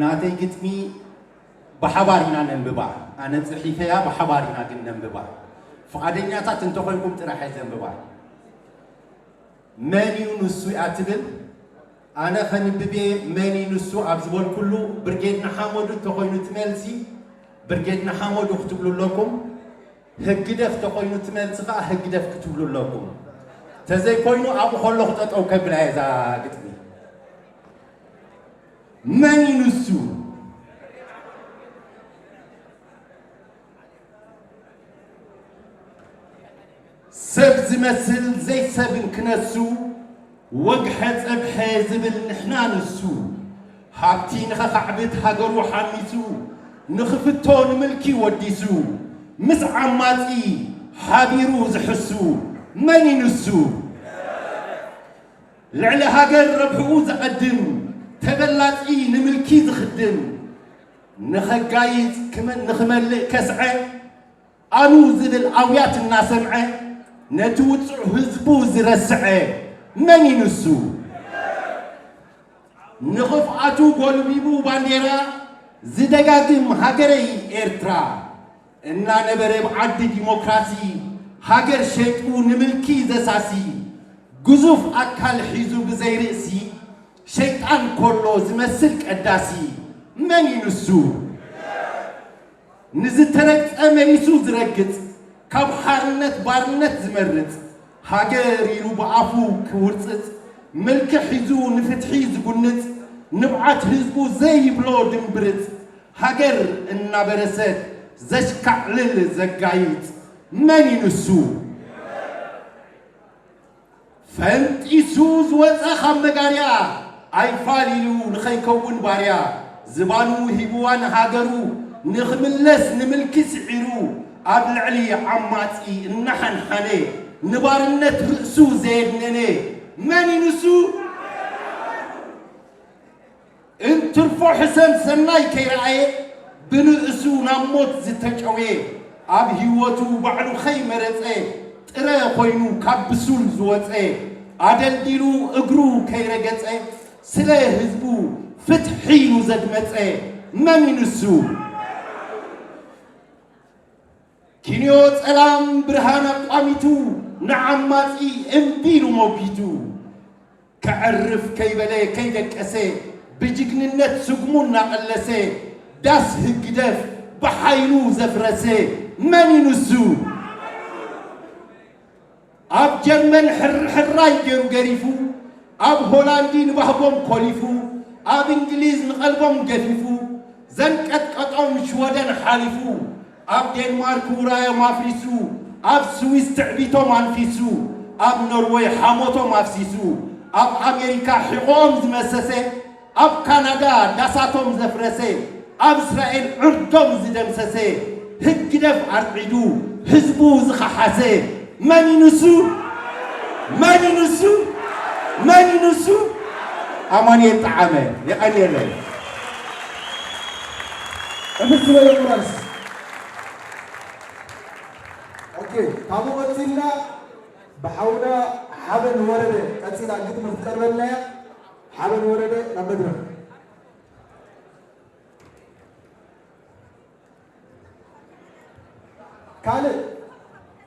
ናተይ ግጥሚ ብሓባር ኢና ነንብባ። ኣነ ጽሒፈያ፣ ብሓባር ኢና ግን ነንብባ። ፍቓደኛታት እንተኾይንኩም ጥራሕ እየ ዘንብባ። መን እዩ ንሱ እያ ትብል? ኣነ ከንብብ እየ። መን እዩ ንሱ ኣብ ዝበልኩሉ፣ ብርጌድ ንሓመዱ እንተኾይኑ እቲ መልሲ፣ ብርጌድ ንሓመዱ ክትብሉ ኣለኩም። ህግደፍ ተኾይኑ እቲ መልሲ ኸዓ ህግደፍ ክትብሉ ኣለኩም። ተዘይኮይኑ ኣብኡ ከለኹ ጠጠው ከብላ እየ እዛ ግጥሚ። መን እዩ ንሱ? ሰብ ዝመስል ዘይሰብን ክነሱ፣ ወግሐ ጸብሐ ዝብል ንሕና ንሱ። ሃብቲ ንኸኻዕብት ሃገሩ ሓሚሱ፣ ንኽፍቶ ንምልኪ ወዲሱ፣ ምስ ዓማጺ ሓቢሩ ዝሕሱ፣ መን እዩ ንሱ? ልዕሊ ሃገር ረብሕኡ ዘቐድም፣ ተበላጺ ንምልኪ ዝኽድም፣ ንኸጋይጽ ክመ-፣ ንኽመልእ ከስዐ፣ ኣኑ ዝብል ኣውያት እናሰምዐ፣ ነቲ ውጹዕ ህዝቡ ዝረስዐ፣ መን እዩ ንሱ? ንኽፍኣቱ ጎልቢቡ ባንዴራ ዝደጋግም ሃገረይ ኤርትራ፣ እናነበረ ብዓዲ ዲሞክራሲ፣ ሃገር ሸይጡ ንምልኪ ዘሳሲ፣ ግዙፍ ኣካል ሒዙ ብዘይ ርእሲ፣ ሸይጣን ኮሎ ዝመስል ቀዳሲ፣ መን እዩ ንሱ? ንዝተረግጸ መሊሱ ዝረግጽ፣ ካብ ሓርነት ባርነት ዝመርጽ፣ ሃገር ኢሉ ብኣፉ ክውርጽጽ፣ ምልኪ ሒዙ ንፍትሒ ዝጉንጽ፣ ንብዓት ህዝቡ ዘይብሎ ድምብርጽ፣ ሃገር እናበረሰት ዘሽካዕልል ዘጋይጽ፣ መን እዩ ንሱ? ፈንጢሱ ዝወጸ ካብ መጋርያ፣ ኣይፋል ኢሉ ንኸይከውን ባርያ፣ ዝባኑ ሂብዋ ንሃገሩ፣ ንኽምለስ ንምልኪ ስዒሩ፣ ኣብ ልዕሊ ዓማጺ እናሓንሓነ፣ ንባርነት ርእሱ ዘየድነነ፣ መን እዩ ንሱ? እንትርፎ ሕሰም ሰናይ ከይረኣየ፣ ብንእሱ ናብ ሞት ዝተጨውየ፣ ኣብ ህይወቱ ባዕሉ ከይመረጸ፣ ጥረ ኮይኑ ካብ ብሱል ዝወጸ፣ ኣደልዲሉ እግሩ ከይረገጸ፣ ስለ ህዝቡ ፍትሒ ኢሉ ዘድመጸ፣ መን እዩ ንሱ? ኪንዮ ጸላም ብርሃን ኣቋሚቱ፣ ንዓማጺ እምቢ ኢሉ ሞጊቱ። ከዕርፍ ከይበለ ከይደቀሰ፣ ብጅግንነት ስግሙ እናቐለሰ፣ ዳስ ህግደፍ ብሓይሉ ዘፍረሰ፣ መን እዩ ንሱ? ኣብ ጀርመን ሕርሕራይ ገይሩ ገሪፉ፣ ኣብ ሆላንዲ ንባህጎም ኮሊፉ፣ ኣብ እንግሊዝ ንቐልቦም ገፊፉ፣ ዘንቀጥቀጦም ሽወደን ሓሊፉ፣ ኣብ ዴንማርክ ውራዮም ኣፍሪሱ፣ ኣብ ስዊስ ትዕቢቶም ኣንፊሱ፣ ኣብ ኖርወይ ሓሞቶም ኣፍሲሱ፣ ኣብ ኣሜሪካ ሒቖኦም ዝመሰሰ፣ ኣብ ካናዳ ዳሳቶም ዘፍረሰ፣ ኣብ እስራኤል ዕርዶም ዝደምሰሰ፣ ህግደፍ ኣርዒዱ ህዝቡ ዝኸሓሰ፣ መን እዩ ንሱ? መን እዩ ንሱ? መን እዩ ንሱ? ኣማኑኤል ጠዓመ። የቐንየለይ። ቅድስት ዝበለ ቁራስ። ኦኬ፣ ካብኡ ቀጺልና ብሓውና ሓበን ወረደ ቀጺላ ግጥሚ ክትቀርበልና እያ። ሓበን ወረደ ናብ መድረኽ። ካልእ